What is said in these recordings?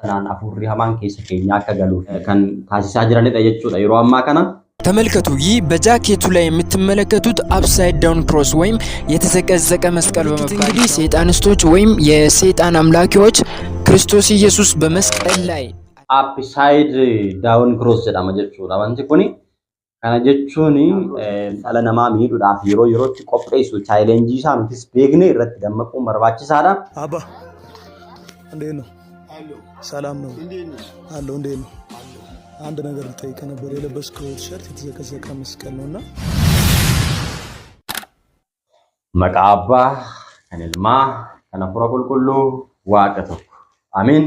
Kanaan hafuurri hamaan keessa keenyaa akka galuuf kan taasisaa jiranidha jechuudha yeroo ammaa kana. ተመልከቱ። ይህ በጃኬቱ ላይ የምትመለከቱት አፕሳይድ ዳውን ክሮስ ወይም የተዘቀዘቀ መስቀል በመባል እንግዲህ ሰይጣኒስቶች ወይም የሰይጣን አምላኪዎች ክርስቶስ ኢየሱስ በመስቀል ላይ Upside down cross jedhama jechuudha wanti kuni. Kana jechuun dhala namaa miidhuudhaaf yeroo yerootti qopheessu challenge isaa nutis beekne irratti dammaquun barbaachisaadha. አባ እንዴት ነው? ሰላም ነው አለው። እንዴት ነው? አንድ ነገር ልጠይቅህ ነበር። የለበስከው ቲሸርት የተዘቀዘቀ መስቀል ነው እና Maqaa Abbaa, kan Ilmaa, kan Hafuura Qulqulluu, Waaqa tokko. Amiin.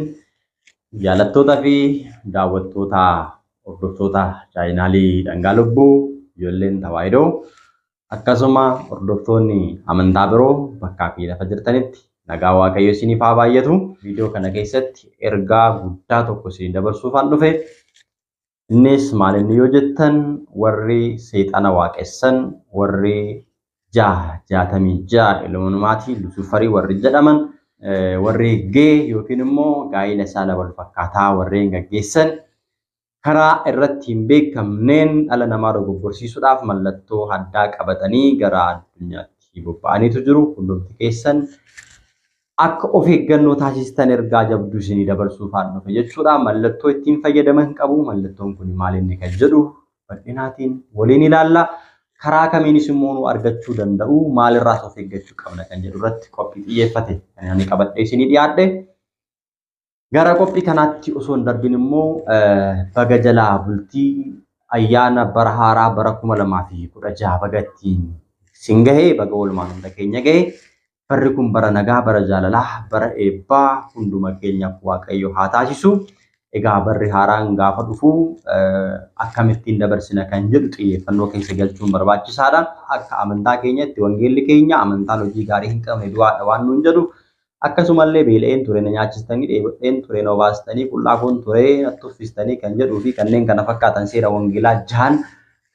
Jaalattoota fi daawwattoota hordoftoota chaayinaalii Dhangaa Lubbuu, ijoolleen Tawaahidoo, akkasuma hordoftoonni amantaa biroo bakkaa fi lafa jirtanitti nagaa Waaqayyo isiniif haa baay'atu. Viidiyoo kana keessatti ergaa guddaa tokko isin dabarsuufaan dhufe. Innis maal inni yoo jettan warri seexana waaqessan, warri 666 Illuminati Luciferii warri jedhaman, warri gay yookiin immoo gaa'ila saala wal fakkaataa warreen gaggeessan karaa irratti hin beekamneen dhala namaa dogoggorsiisuudhaaf mallattoo addaa qabatanii gara addunyaatti bobba'aniitu jiru. Hundumti keessan akka of eeggannoo taasistan ergaa jabduu isinii dabarsuufaan dhufe jechuudha. Mallattoo ittiin fayyadaman qabu. Mallattoon kun maal inni kan jedhu bal'inaatiin waliin ilaalla. Karaa kamiinis immoo nu argachuu danda'u, maalirraas of eeggachuu qabna kan jedhu irratti qophii xiyyeeffate kan ani qabadhee isinii dhiyaadhe. Gara qophii kanaatti osoo hin darbin immoo baga jalaa bultii ayyaana bara haaraa bara 2016 baga ittiin sin gahee, baga oolmaan hunda keenya gahe. Barri kun bara nagaa, bara jaalalaa, bara eebbaa hunduma keenyaaf Waaqayyo haa taasisu. Egaa barri haaraan gaafa dhufu akkamittiin dabarsina kan jedhu xiyyeeffannoo keessa galchuun barbaachisaadha. Akka amantaa keenyatti wangeelli keenya amantaan hojii gaarii hin qabne du'aadha waan nuun jedhu. Akkasumallee beela'een ture na nyaachistanii, dheebodheen ture na obaastanii, qullaa koon ture natti uffistanii kan jedhuu fi kanneen kana fakkaatan seera wangeelaa jahan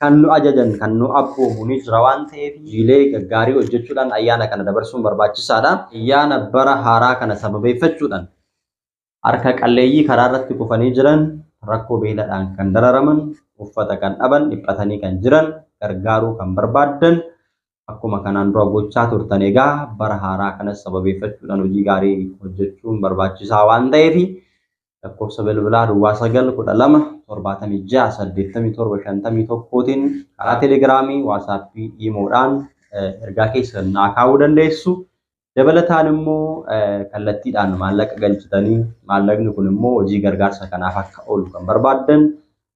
kan nu ajajan kan nu abboomu ni jira waan ta'eef hojiilee gaggaarii hojjechuudhaan ayyaana kana dabarsuun barbaachisaadha. Ayyaana bara haaraa kana sababeeffachuudhaan harka qalleeyyii karaa irratti kufanii jiran, rakkoo beeladhaan kan dararaman, uffata kan dhaban, dhiphatanii kan jiran gargaaruu kan barbaaddan akkuma kanaan dura gochaa turtan egaa bara haaraa kanas sababeeffachuudhaan hojii gaarii hojjechuun barbaachisaa waan ta'eef lakkoofsa bilbilaa duwwaa 9 12 76 87 51tiin karaa telegiraamii, waasaappii, iimoodhaan ergaa keessan naa kaa'uu dandeessu. Dabalataan immoo kallattiidhaan maallaqa galchitanii maallaqni kun immoo hojii gargaarsa kanaaf akka oolu kan barbaaddan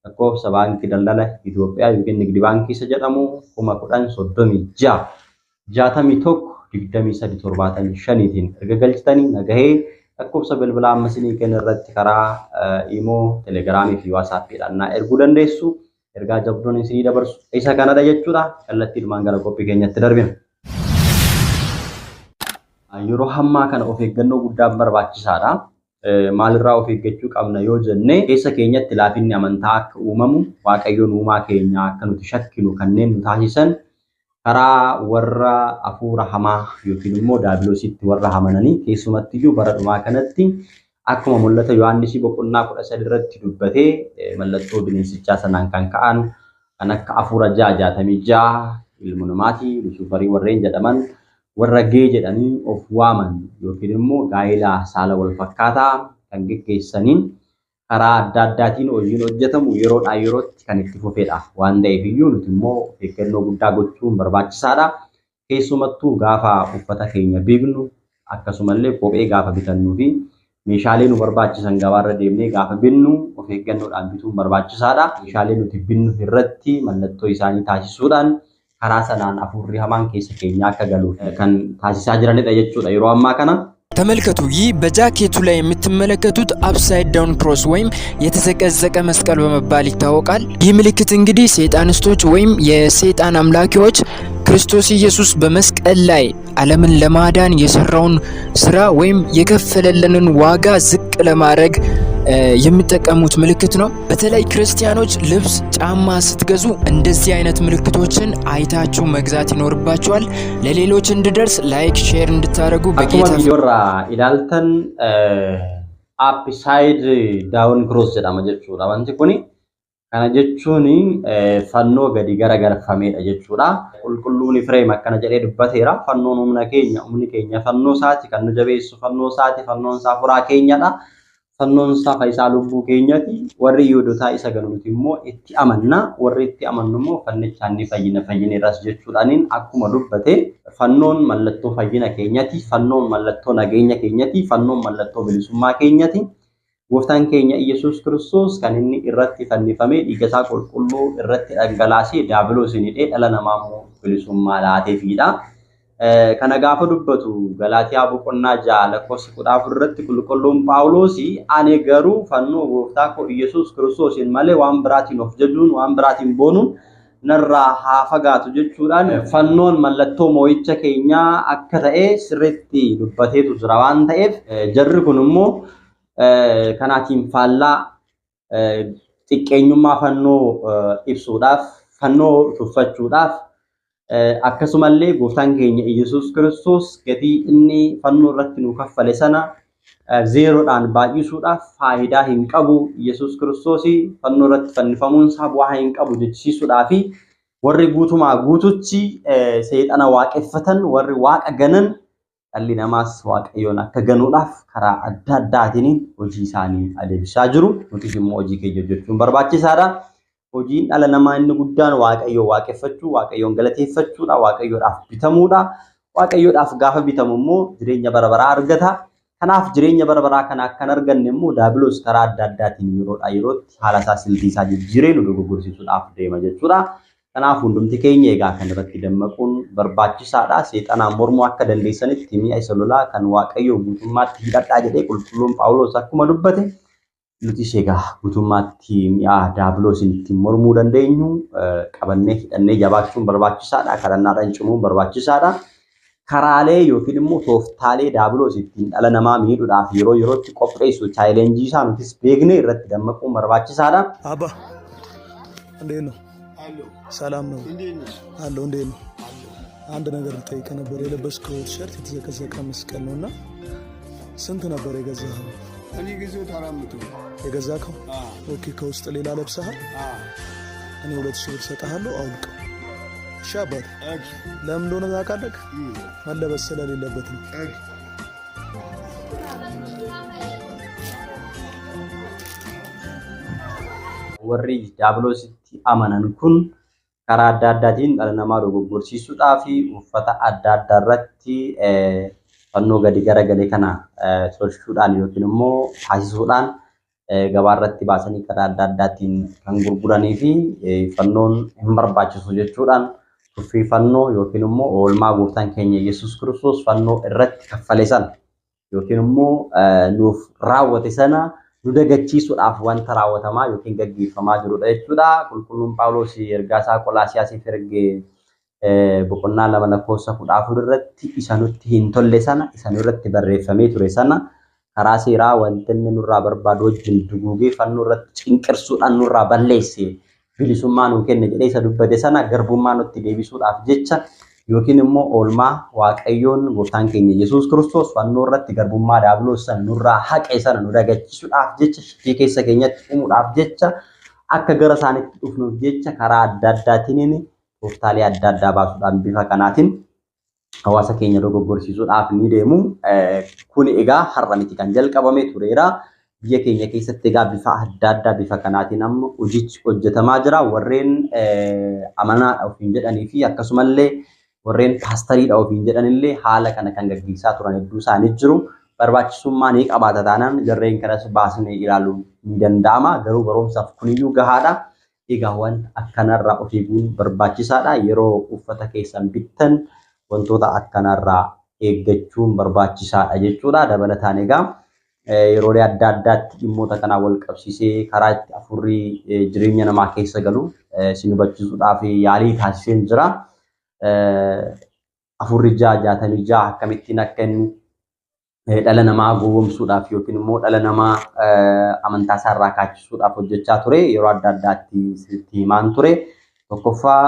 lakkoofsa baankii daldala Itoophiyaa yookiin Nigdi Baankii isa jedhamu 10,000 36 61 23 75tiin erga galchitanii nagahee lakkoofsa bilbilaa amma isinii kennu irratti karaa iimoo, telegiraamii fi waasaappiidhaan naa erguu dandeessu. Ergaa jabduun isinii dabarsu isa kanadha jechuudha. Kallattiidhumaan gara qophii keenyatti darbina. Yeroo ammaa kana of eeggannoo guddaan barbaachisaadha. Maalirraa of eeggachuu qabna yoo jenne keessa keenyatti laafinni amantaa akka uumamu, Waaqayyoon uumaa keenya akka nuti shakkinu kanneen nu taasisan karaa warra hafuura hamaa yookiin immoo daabiloositti warra amananii keessumattiyyuu bara dhumaa kanatti akkuma mul'ata Yohaannisii boqonnaa 13 irratti dubbatee mallattoo bineensichaa sanaan kan ka'an kan akka hafuura 666 Illuminati Luciferii warreen jedhaman warra gay jedhanii of waaman yookiin immoo gaa'ela saala wal fakkaataa kan geggeessaniin karaa adda addaatiin hojiin hojjetamu yeroodhaa yerootti kan itti fufedha. Waan ta'eef iyyuu nuti immoo of eeggannoo guddaa gochuun barbaachisaadha. Keessumattuu gaafa uffata keenya biifnu akkasumallee kophee gaafa bitannuu fi meeshaalee nu barbaachisan gabaarra deemnee gaafa binnu of eeggannoodhaan bituun barbaachisaadha. Meeshaalee nuti binnu irratti mallattoo isaanii taasisuudhaan karaa sanaan hafuurri hamaan keessa keenyaa akka galuuf kan taasisaa jiranidha jechuudha yeroo ammaa kana. ተመልከቱ። ይህ በጃኬቱ ላይ የምትመለከቱት አፕሳይድ ዳውን ክሮስ ወይም የተዘቀዘቀ መስቀል በመባል ይታወቃል። ይህ ምልክት እንግዲህ ሰይጣኒስቶች ወይም የሰይጣን አምላኪዎች ክርስቶስ ኢየሱስ በመስቀል ላይ ዓለምን ለማዳን የሰራውን ስራ ወይም የከፈለልንን ዋጋ ዝቅ ለማድረግ የሚጠቀሙት ምልክት ነው። በተለይ ክርስቲያኖች ልብስ፣ ጫማ ስትገዙ እንደዚህ አይነት ምልክቶችን አይታችሁ መግዛት ይኖርባችኋል። ለሌሎች እንዲደርስ ላይክ፣ ሼር እንድታደርጉ Akkuma በጌታ viidiyoo irraa ilaaltan Upside down cross jedhama jechuudha. Wanti kuni kana jechuun fannoo gadi garagalfameedha jechuudha. Qulqulluun Ifreem akkana jedhee dubbateera. Fannoon humna keenya, humni keenya fannoo isaati, kan nu jabeessu fannoo isaati, fannoon isaa furaa keenyadha. Fannoon isaa fayyisaa lubbuu keenyati. Warri Yihuudotaa isa ganu nuti immoo itti amanna. Warri itti amannu immoo fannichaan ni fayyina, fayyineerras jechuudhaaniin akkuma dubbate fannoon mallattoo fayyina keenyati, fannoon mallattoo nageenya keenyati, fannoon mallattoo bilisummaa keenyati. Gooftaan keenya Iyyasuus Kiristoos kan inni irratti fannifamee dhiiga isaa qulqulluu irratti dhangalaasee daabiloosiin hidhee dhala namaa immoo bilisummaa laateefiidha. Kana gaafa dubbatu Galaatiyaa boqonnaa 6 lakkoofsa 14 irratti qulqulluun Phaawulos ani garuu fannoo gooftaa koo Iyyasuus Kiristoosiin malee waan biraatiin of jajuun waan biraatiin boonuun narraa haa fagaatu jechuudhaan fannoon mallattoo moo'icha keenyaa akka ta'e sirriitti dubbateetu jira waan ta'eef jarri kun immoo kanaatiin faallaa xiqqeenyummaa fannoo ibsuudhaaf fannoo tuffachuudhaaf akkasumallee gooftaan keenya Iyyasuus Kiristoos gatii inni fannoo irratti nu kaffale sana zeeroodhaan baay'isuudhaaf faayidaa hin qabu. Iyyasuus Kiristoos fannoo irratti fannifamuun isaa bu'aa hin qabu jechisiisuudhaa fi warri guutumaa guututti seexana waaqeffatan warri waaqa ganan dhalli namaas waaqayyoon akka ganuudhaaf karaa adda addaatiin hojii isaanii adeemsisaa jiru. Nutis immoo hojii keenya hojjechuun barbaachisaadha. Hojiin dhala namaa inni guddaan waaqayyoon waaqeffachuu, waaqayyoon galateeffachuudha, waaqayyoodhaaf bitamuudha. Waaqayyoodhaaf gaafa bitamu immoo jireenya bara baraa argata. Kanaaf jireenya bara baraa kana akka hin arganne immoo daabiloos karaa adda addaatiin yeroodhaa yerootti haala isaa siltii isaa jijjiiree nu dogoggorsiisuudhaaf deema jechuudha. Kanaaf hundumti keenya egaa kan irratti dammaquun barbaachisaadha. Seexanaan mormuu akka dandeessanitti mi'a isa lolaa kan Waaqayyoo guutummaatti hidhadhaa jedhee qulqulluun Phaawulos akkuma dubbate nutis egaa guutummaatti mi'a daabiloosiin ittiin mormuu dandeenyu qabannee hidhannee jabaachuun barbaachisaadha. Kadhannaadhaan cimuun barbaachisaadha. Karaalee yookiin immoo tooftaalee daabiloos ittiin dhala namaa miidhuudhaaf yeroo yerootti qopheessu chaayilenjii isaa nutis beekne irratti dammaquun barbaachisaadha. አባ እንዴት ነው? ሰላም ነው አለው። እንዴት ነው? አንድ ነገር ልጠይቅህ ነበር። የለበስከው ቲሸርት የተዘቀዘቀ መስቀል ነው እና ስንት ነበር የገዛኸው? እኔ ገዛሁት 400 የገዛከው? Okay። ከውስጥ ሌላ ለብሰሃል? እኔ 2000 ብር እሰጥሃለሁ፣ አውልቀው። እሺ አባቴ። ለምን እንደሆነ ታውቃለህ? መለበስ ስለሌለበት ነው። Warri daabiloositti amanan kun karaa adda addaatiin dhala namaa dogoggorsiisuudhaa fi uffata adda addaa irratti fannoo gadi garagale kana tolchuudhaan yookiin immoo taasisuudhaan gabaa irratti baasanii karaa adda addaatiin kan gurguranii fi fannoon hin barbaachisu jechuudhaan tuffii fannoo yookiin immoo oolmaa gooftaan keenya Yesuus Kiristoos fannoo irratti kaffale sana yookiin immoo nuuf raawwate sana nu dagachiisuudhaaf wanta raawwatamaa yookiin gaggeeffamaa jirudha jechuudha. Qulqulluun Phaawulos ergaa isaa Qolaasiyaasiif erge boqonnaa 2 lakkoofsa 14 irratti isa nutti hin tolle sana isa nurratti barreeffamee ture sana karaa seeraa wanti inni nurraa barbaadu wajjin duguugee fannoo irratti cinqirsuudhaan nurraa balleesse bilisummaa nuu kenne jedhee isa dubbate sana garbummaa nutti deebisuudhaaf jecha yookiin immoo oolmaa Waaqayyoon gooftaan keenya Yesuus Kiristoos fannoo irratti garbummaa daabiloos sana nurraa haqe sana nu dagachiisuudhaaf jecha shakkii keessa keenyatti uumuudhaaf jecha akka gara isaanitti dhufnuuf jecha karaa adda addaatiin tooftaalee adda addaa baasuudhaan bifa kanaatiin hawaasa keenya dogoggorsiisuudhaaf ni deemu. Kun egaa har'a miti kan jalqabame tureera. Biyya keenya keessatti egaa bifa adda addaa bifa kanaatiin amma hojichi hojjetamaa jira. Warreen amanaadha ofiin jedhanii fi akkasumallee warreen paastariidha ofiin jedhanillee haala kana kan gaggeessaa turan hedduu isaanii jiru. Barbaachisummaa ni qabaata taanaan jarreen kanas baasnee ilaaluun ni danda'ama. Garuu barumsaaf kuniyyuu gahaadha. Egaa wanta akkanarraa of eeguun barbaachisaadha. Yeroo uffata keessan bittan wantoota akkanarraa eeggachuun barbaachisaadha jechuudha. Dabalataan egaa yeroolee adda addaatti dhimmoota kanaan wal qabsiisee karaa itti afurri jireenya namaa keessa galu isin hubachiisuudhaaf yaalii taasiseen jira. Afurri 666 akkamittiin akka inni dhala namaa gowwoomsuudhaaf yookiin immoo dhala namaa amantaa isaa irraa kaachisuudhaaf hojjechaa ture yeroo adda addaatti sitti himaan ture. Tokkoffaa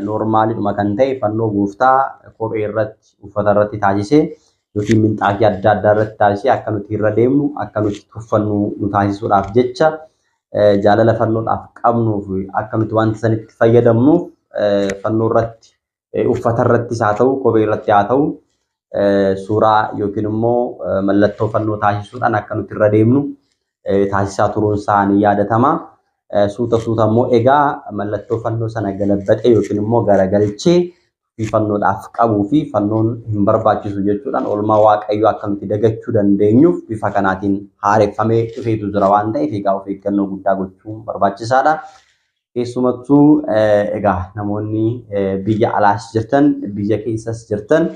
noormaalidhuma kan ta'e fannoo gooftaa kophee irratti uffata irratti taasisee yookiin minxaafii adda addaa irratti taasisee akka nuti irra deemnu akka nuti tuffannu nu taasisuudhaaf jecha jaalala fannoodhaaf qabnuu fi akka nuti wanta sanitti fayyadamnuuf fannoo irratti uffata irrattis haa ta'u kophee irratti haa ta'u suuraa yookiin immoo mallattoo fannoo taasisuudhaan akka nuti irra deemnu taasisaa turuun isaa ni yaadatama. Suuta suuta immoo egaa mallattoo fannoo sana galabbaxee yookiin immoo garagalchee fi fannoodhaaf qabuu fi fannoon hin barbaachisu jechuudhaan oolmaa Waaqayyoo akka nuti dagachuu dandeenyuuf bifa kanaatiin haareffamee dhufeetu jira waan ta'eef egaa of eeggannoo guddaa gochuun barbaachisaadha. Keessumattuu egaa namoonni biyya alaas jirtan biyya keessas jirtan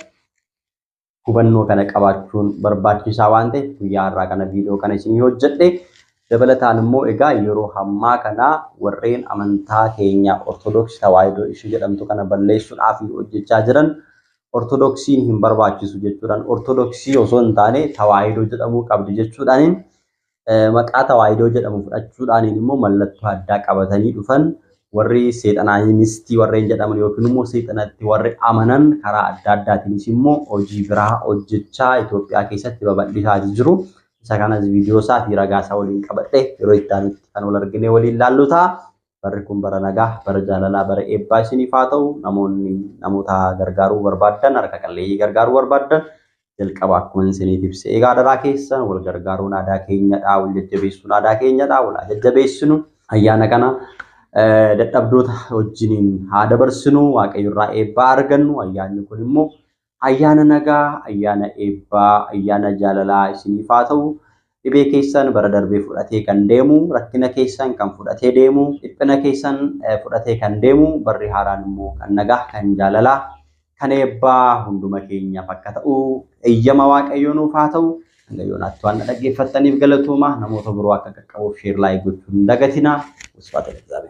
hubannoo kana qabaachuun barbaachisaa waan ta'eef guyyaa har'aa kana viidiyoo kana isinii hojjedhe. Dabalataan immoo egaa yeroo ammaa kana warreen amantaa keenya Ortodoksii Tawaahidoo ishee jedhamtu kana balleessuudhaaf hojjechaa jiran Ortodoksiin hin barbaachisu jechuudhaan Ortodoksii osoo hin taane Tawaahidoo jedhamuu qabdi jechuudhaan maqaa Tawaahidoo jedhamu fudhachuudhaan immoo mallattoo addaa qabatanii dhufan warri seexanaanistii warreen jedhaman yookiin immoo seexanatti warri amanan karaa adda addaatiinis immoo hojii biraa hojjechaa Itoophiyaa keessatti babal'isaa jiru. Isa kanas viidiyoo isaa fi ragaa isaa waliin qabadhe yeroo itti aanutti kan wal argine waliin laallu ta'a. Barri kun bara nagaa, bara jaalalaa, bara eebbaa isiniif haa ta'u. Namoonni namoota gargaaruu barbaaddan, harka qalleeyyii gargaaruu barbaaddan jalqaba akkuma isiniif ibse. Egaa adaraa keessan wal gargaaruun aadaa keenyadha, wal jajjabeessuun aadaa keenyadha, wal haa jajjabeessinu. Ayyaana kana dadhabdoota wajjiniin haa dabarsinu, Waaqayyo irraa eebbaa argannu. Ayyaanni kun immoo ayyaana nagaa, ayyaana eebbaa, ayyaana jaalalaa isiniif haa ta'u. Dhibee keessan bara darbee fudhatee kan deemu, rakkina keessan kan fudhatee deemu, dhiphina keessan fudhatee kan deemu, barri haaraan immoo kan nagaa, kan jaalalaa, kan eebbaa hunduma keenyaaf akka ta'u eeyyama Waaqayyoo nuuf haa ta'u. Hanga yoonaatti waan na dhaggeeffattaniif galatooma. Namoota biroo akka qaqqabuuf share like gochuun hin dagatinaa. Wasbaata Egzaabeer.